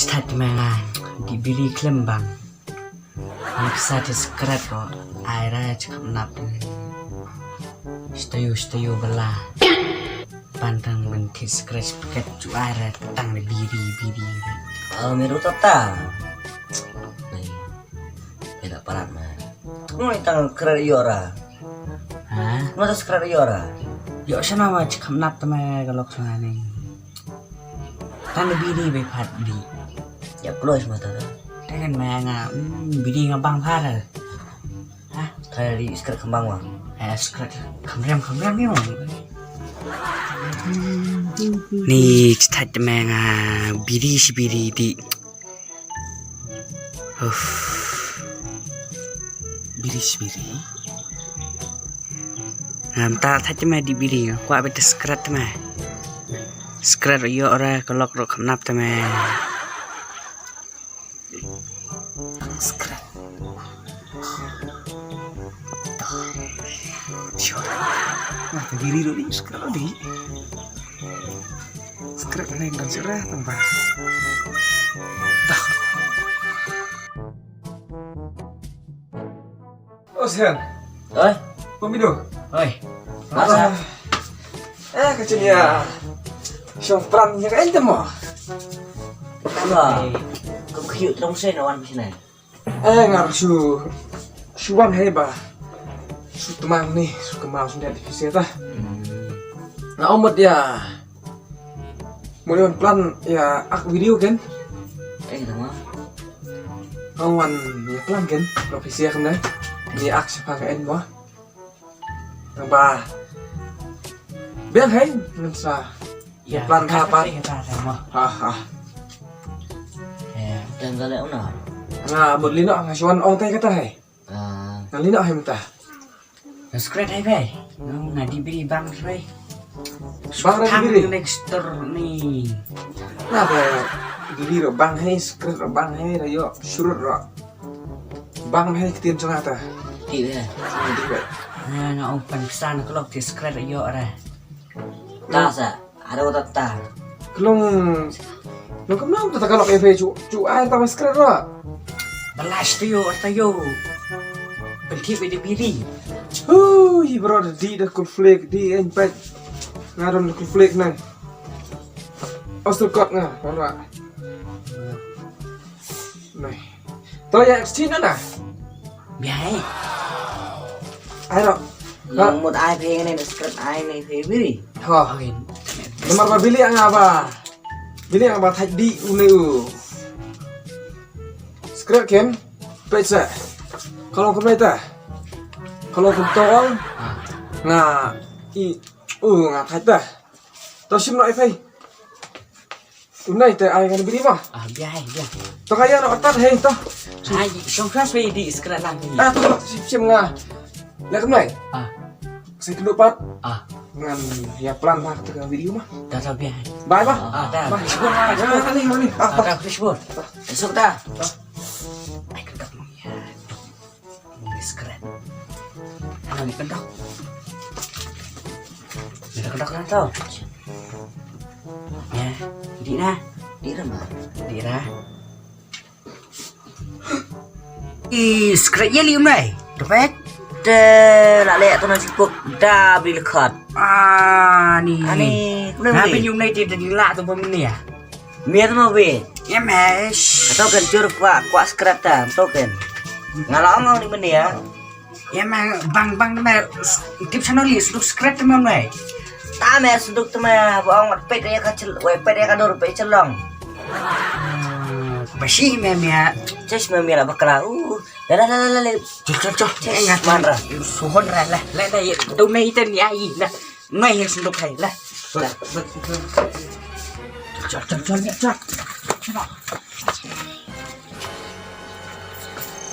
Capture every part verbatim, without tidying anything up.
Thait me nga di biri khlem bang. Ngi pisa te skret ko ai ra chakap nap. Shtayu shtayu bala. Pantang ben te skret paket chu ai ra tang de biri biri. Oh, meru tata. Ela parat ma. Mo itang kret yora. Ha? Mo ta skret yora. Yo sana ma chakap nap tama galok sana ni. Tang de biri be pat di. Ya close mata ta. Dengan maya nga, hmm, biri nga bang phara. Ha? Kaya di skret kembang wa. Eh, skret kemrem kemrem ni mo. Ni thait me nga biri shi biri di. Uff. Biri shi biri. Ngam ta thait me di biri. Kwa bet skret me. Skret yo ora kelok rok kemnap te me. Skret. Sure. Nah, biri ro di skret ro di. Skret ni kan sirah tambah. Dah. Oh, Sen. Oi. Pemidu. Oi. Masa? Eh, kecil ya. Shong pran ya kan temo. Apa? Kau khiu terus saya nawan sini. Eh, ngar shu shu wan hei ba shu temang ni, shu kemau shu dia di fisir ta. Na omot ya. Muli wan plan ya ak video ken. Eh, nama? Kau wan ya plan ken, lo fisir ken dai. Ni ak siapa ken mo. Tang ba. Biang hei ngan sa. Ya, plan ka pat. Ha ha. Ya, dan gale una. Nga mut lino nga shu wan ong tai kata hei. Ah. Nga lino hei mata. Skret hei bai. Nga di biri bang hei. Bang ra biri. Next door ni. Nga ba biri ro bang hei, skret ro bang hei, ro yo surut ro. Bang hei ktien jong ata. Ti be. Ti be. Nga ong pan pisa na klok ti skret yo ara. Ta sa, ada wata ta. Klong. Klong kam nam ta kalok efe chu chu ai ta skret ro. Balash to yo ta yo. Benti be de biri. Hui bro di da kul flake di en pet. Nga don kul flake nang. Ostel kot nga ora. Nai. To ya exchange na. Bia hai. Ai ro. Long mut ai phe ne skret ai ne phe biri. Ho. Nomor ba bili anga ba. Bili anga ba thaj di une u. Skret ken. Pet sa. Kalau kumai ta. Kalau kumtong. Nga i u nga thaj ta. To shim no ai phe. Unai te ai kan biri ma. Ah, bia hai, bia. To kaya no atat hai to. Ai, shong khas wei di skret lang ni. Ah, to shim shim nga. Lek nai. Ah. Sai kenu pat. Ah. Ngan ya plan ma tu video ma. Dah dah bia hai. Bye ma. Ah, dah. Bye. Shibun ma. Ya, kali ma ni. Ah, dah shibun. Esok dah. Ai kan dah. Mung skret. Ano ni kendok. Ni kendok na to. Ya, di na. Di na ma. Di na. I skret ya li umai. Perfect. Te la le to na sipuk da bri lekat. Ah, ni. Ani, kumne. Na pin umai ti di la to pemni ya. Miat ma be. Ya mes. Atau kan cur kwa kwa skret ta, atau kan. Ngala ong ong ni mene ya. Ya ma bang bang me tip sana li suduk skret ma me. Ta me suduk te me ba ong pet ya ka cel, we pet ya ka dor pet celong. Basi me me. Ces me me la bakla. Uh. La la la la la. Col col col. Ngat man ra. Suhon ra la. La la ya. Tu me iten ya i la. Ngai yang sendok hai lah. Lah. Cak cak cak cak.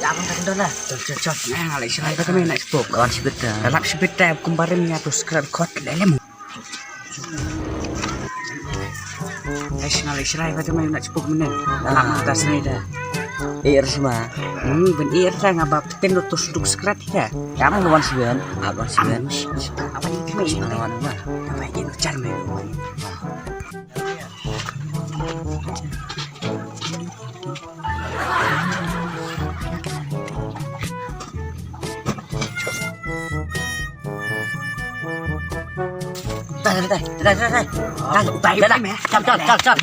Ya abang tak dah lah. Cak cak cak. Nah, ngalai sirai kata main nak sepok. Kawan sibit dah. Dalam sibit dah kumbarin nya tu skrat kot lelem. Guys, ngalai sirai kata main nak sepok menen. Dalam atas ni dah. Ir semua. Hmm, ben ir dah ngabap ten tu suduk skrat ya. Kamu lawan siwen, lawan siwen. Apa ni kami? Lawan apa? Apa yang ujar main? Dai, dai, dai, dai. Dai, dai, dai. Jump, jump, jump, jump.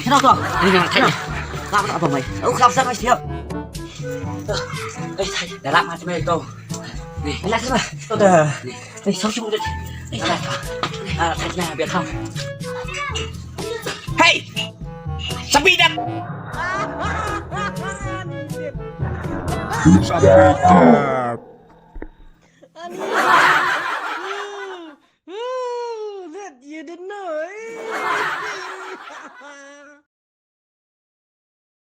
Kenapa tu? Ini jangan tanya. Apa apa mai? Oh, kenapa saya kasih dia? Eh, saya dah lama sama itu. Nih, jelas lah. Udah. Nih, sosok udah. Nih, saya. Ah, saya biar kamu. Hey! Sabitan! Sabitan.